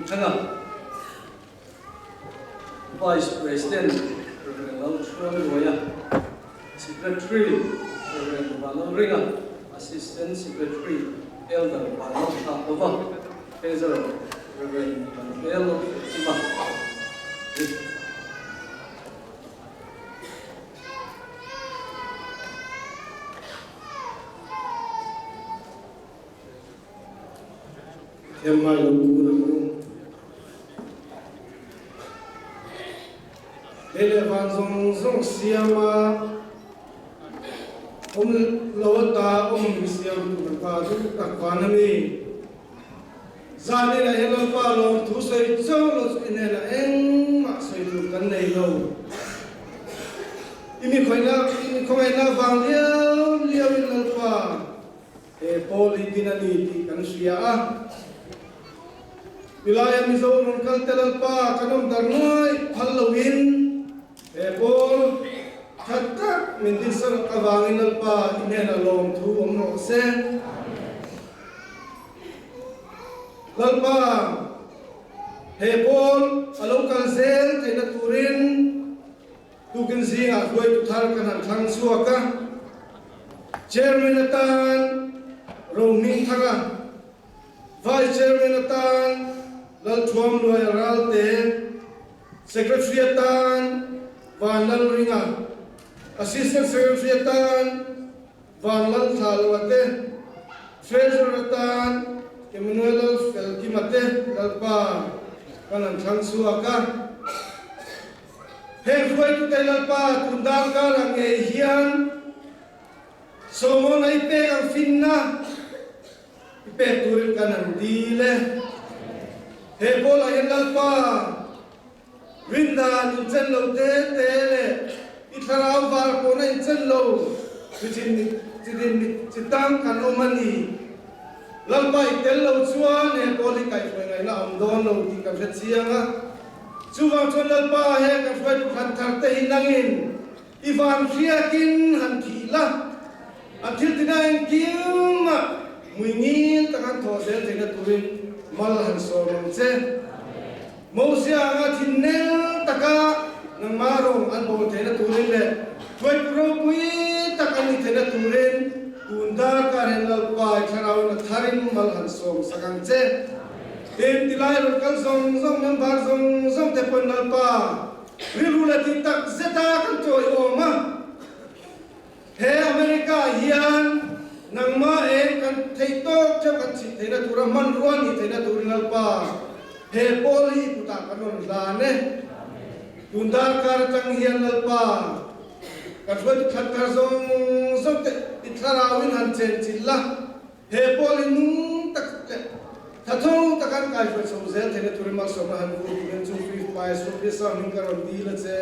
Hmingthanga, Vice President Rev. Lalchhuangluaia, Secretary Rev. Vanlalringa, Assistant Secretary Elder Vanlalthlahova, Treasurer Rev. Vanhmel Lalfekima. Thiam ngai lo kun ang u. Lei leh van zawng zawng siama awm lo ata awm mi siam tur kan pa duh tak van a ni. Zan inah hian Lalpa lawm thu sawi chauh lo chu i hnenah engmah sawi tur kan nei lo. I mi khawihna, i mi khawngaihna vang liau liauin Lalpa he pawl hi din a ni tih kan hria a. Tilaia Mizo rawn kal te Lalpa kan awm dar nuai phal loin he pawl tha tak min dinsak avangin Lalpa i hnenah lawm thu awm rawh se. Lalpa, he pawl a lo kal zel theihna turin tukin zingah hruaitu thar kan han thlang chhuak a. Chairman atan Rohmingthanga, Vice Chairman atan Lalthuamluaia Ralte, Secretary atan Vanlalringa, Assistant Secretary atan Van Lalthla te, Treasurer atan Emmanuel Lalfelkima te Lalpa kan han thlang chhuak a. Heng hruaitute Lalpa tun darkarah ngei hian Solomon-a i pek ang finna i pek turin kan han dil e. He pawlah hian Lalpa Rindan inchen lo te te leh i thlarau var pawhna inchen lo chichin mit chitin mit chitang kan awm a ni. Lalpa i tel lo chuan he pawl hi kaihhruai ngaihna a awm dawn lo tih kan hre chiang a. Chuvang chuan Lalpa he kan hruaitu khat thar te hi nangin i van hriakin han thih la, an thil tina engkim ah mui ngil tak an thawh zel theihna turin mal han sawm ang che. Mosia anga thinnel taka nangmah rawng an bawl theihna turin leh hruaitu ropui tak an ni theihna turin tun darkar hian Lalpa i thlarauin a tharin mal han sawm sak ang che. Tin, tilai rawn kal zawng zawng member zawng zawng te pawhin Lalpa rilru leh tih tak zeta kan chawiawm a. He America ah hian nangmah eng kan theih tawk theuh kan chhit theihna tura hmanrua nih theihna turin Lalpa he pawl hi i kutah kan rawn hlan e. Tun darkar atang hian Lalpa kan hruaitu thlan thar zawng zawng te i thlarauin han chenchilh la, he pawl hi nung tak leh thatho taka an kaihruai chho zel theihna turin malsawmna han vur turin chu Free Fire Sawmriasa hming ka rawn dil a che.